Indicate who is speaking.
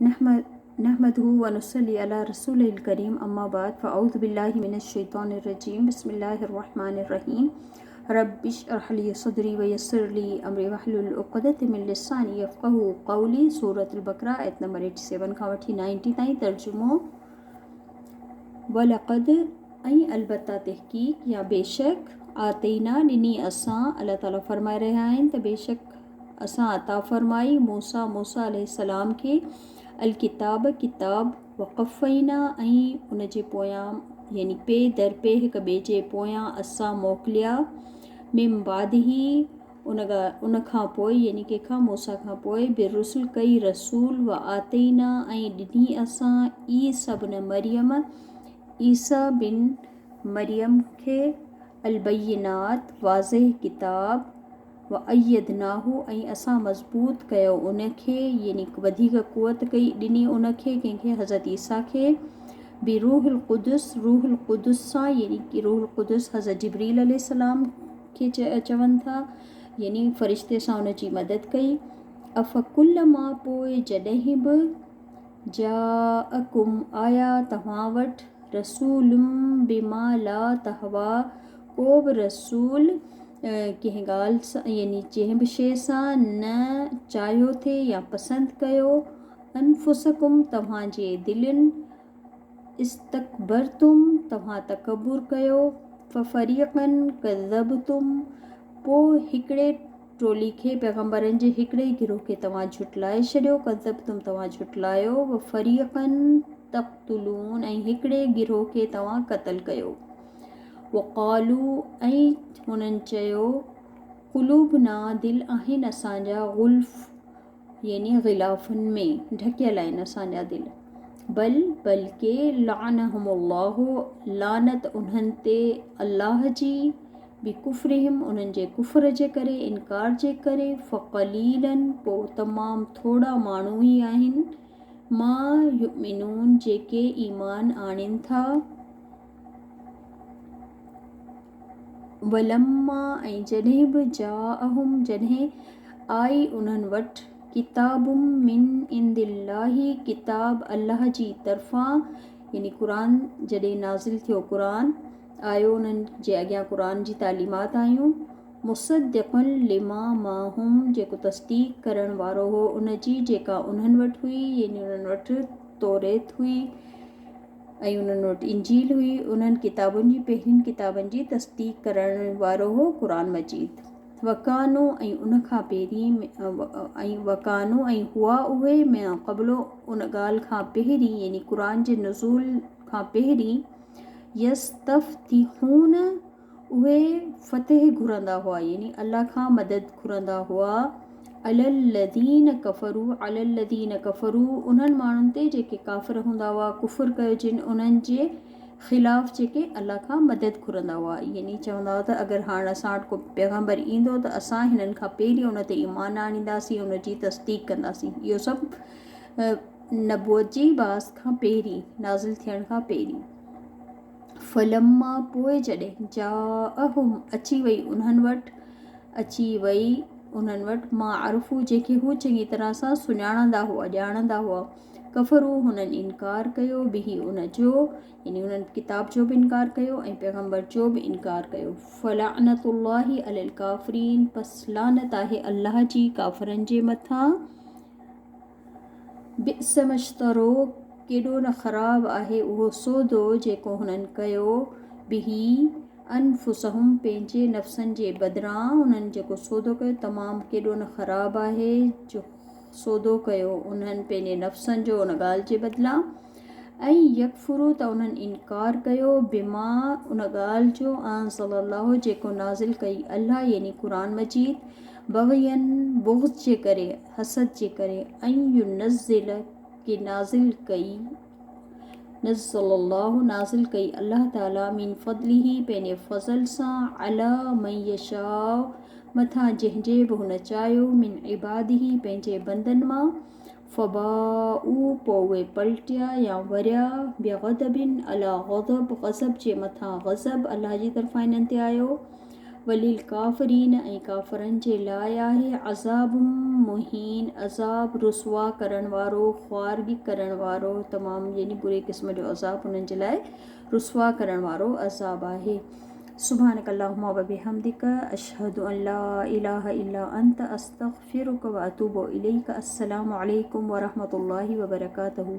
Speaker 1: نحمده ونصلي علي رسوله الڪريم اما بعد فاعوذ بالله من الشيطان الرجيم بسم الله الرحمن الرحيم رب اشرح لي صدري ويسر لي امري واحلل عقدة من لساني يفقهوا قولي سورة البقره آيت نمبر 87 کان وٺي 90 تائين ترجمو ولقد ۽ البته تحقيق يا بيشڪ آتينا ڏني اسان الله تعالي فرمائي رهيا آهن ته بيشڪ اسان عطا فرمائي موسيٰ موسيٰ عليه السلام کي الڪتاب ڪتاب وقفينا ۽ ان جي پويان يعني پي در پي هڪ ٻئي جي پويان اسان موڪليا من بعده ان ان کان پوء يعني ڪنهن کان موسيٰ کان پوء بالرسل ڪئي رسول و آتينا ۽ ڏني اسان عيسيٰ ابن مريم عيسيٰ بن مريم کي البينات واضح ڪتاب وايدناه ۽ اسان مضبوط ڪيو ان کي يعني وڌيڪ قوت ڪئي ڏني ان کي ڪنهن کي حضرت عيسيٰ کي بروح القدس روح القدس سان يعني روح القدس حضرت جبريل عليه السلام کي چون ٿا يعني فرشتي سان ان جي مدد ڪئي افڪلما پوء جڏهن به جاءڪم آيا توهان وٽ رسول بما لا تهويٰ ڪو به رسول ڪنهن ڳالهه سان يعني جنهن به شيء سان نه چاهيو ٿي يا پسند ڪيو انفسڪم توهان جي دلين استڪبرتم توهان تڪبر ڪيو ففريقا ڪذبتم پوء هڪڙي ٽولي کي، پيغمبرن جي هڪڙي گروهه کي توهان جهٽلائي ڇڏيو، ڪذبتم توهان جهٽلايو، وفريقا تقتلون ۽ هڪڙي گروهه کي توهان قتل ڪيو. وقالو ۽ هنن چيو، قلوبنا دل آهن اسان جا غلف يعني غلافن ۾ ڍڪيل آهن اسان جا دل. بل بلڪه لعنهم الله لعنت انهن تي الله جي بڪفرهم انهن جي ڪفر جي ڪري انڪار جي ڪري فقليلا پوء تمام ٿورا ماڻهو ئي آهن ما يؤمنون جيڪي ايمان آڻين ٿا. ولما ۽ جڏهن به جاءهم جڏهن آئي انهن وٽ ڪتاب من عند الله ڪتاب الله جي طرفان يعني قرآن جڏهن نازل ٿيو قرآن آيو انهن جي اڳيان قرآن جي تعليمات آيون مصدق لما معهم جيڪو تصديق ڪرڻ وارو هو ان جي جيڪا انهن وٽ هئي يعني انهن وٽ توريت هئي ۽ انهن وٽ انجيل هئي. انهن ڪتابن جي پهرين ڪتابن جي تصديق ڪرڻ وارو هو قرآن مجيد. وڪانو ۽ ان کان پهرين ۽ وڪانو ۽ هئا اهي من قبل ان ڳالهه کان پهرين يعني قرآن جي نزول کان پهرين يستفتحون اهي فتح گهرندا هئا يعني الله کان مدد گهرندا هئا علي الذين ڪفروا علي الذين ڪفروا انهن ماڻهن تي جيڪي ڪافر هوندا هئا ڪفر ڪيو جن انهن جي خلاف جيڪي الله کان مدد گهرندا هئا يعني چوندا هئا ته اگر هاڻ اسان وٽ ڪو پيغمبر ايندو ته اسان هنن کان پهرين ان تي ايمان آڻينداسين ان جي تصديق ڪنداسين اهو سڀ نبوت جي باس کان پهرين نازل ٿيڻ کان پهرين فلما پوء جڏهن جاءهم اچي وئي انهن وٽ اچي وئي انهن وٽ ما عرفو جنهن کي هو چڱي طرح سان سڃاڻندا هئا ڄاڻندا هئا ڪفرو هنن انڪار ڪيو به ان جو يعني انهن ڪتاب جو به انڪار ڪيو ۽ پيغمبر جو به انڪار ڪيو فلعنت الله علي الڪافرين پس لعنت آهي الله جي ڪافرن جي مٿان بئس ما اشتروا ڪيڏو نه خراب آهي اهو سودو جيڪو هنن ڪيو، به انفسهم پنهنجي نفسن جي بدران انهن جيڪو سودو ڪيو تمام ڪيڏو نه خراب آهي جو سودو ڪيو انهن پنهنجي نفسن جو ان ڳالهه جي بدلان ۽ يڪفروا ته انهن انڪار ڪيو بما ان ڳالهه جو انزل الله جيڪو نازل ڪئي الله يعني قرآن مجيد بغيا بغض جي ڪري حسد جي ڪري ان ينزل ڪي نازل ڪئي نزل الله نازل ڪئي الله تعالي من فضله پنهنجي فضل سان علي من يشاء مٿان جنهن جي به هن چاهيو من عباده پنهنجي بندن مان فباءوا پوء اهي پلٽيا يا وريا بغضب علي غضب غضب جي مٿان غضب الله جي طرفان انهن تي آيو. وللڪافرين ۽ ڪافرن جي لاء آهي عذاب مهين عذاب رسوا ڪرڻ وارو، خوار ڪرڻ وارو، تمام يعني بري قسم جو عذاب انهن جي لاء رسوا ڪرڻ وارو عذاب آهي. سبحانک اللهم وبحمدک اشهد ان لا اله الا انت استغفرک واتوب اليک السلام عليڪم ورحمة الله وبرڪاته.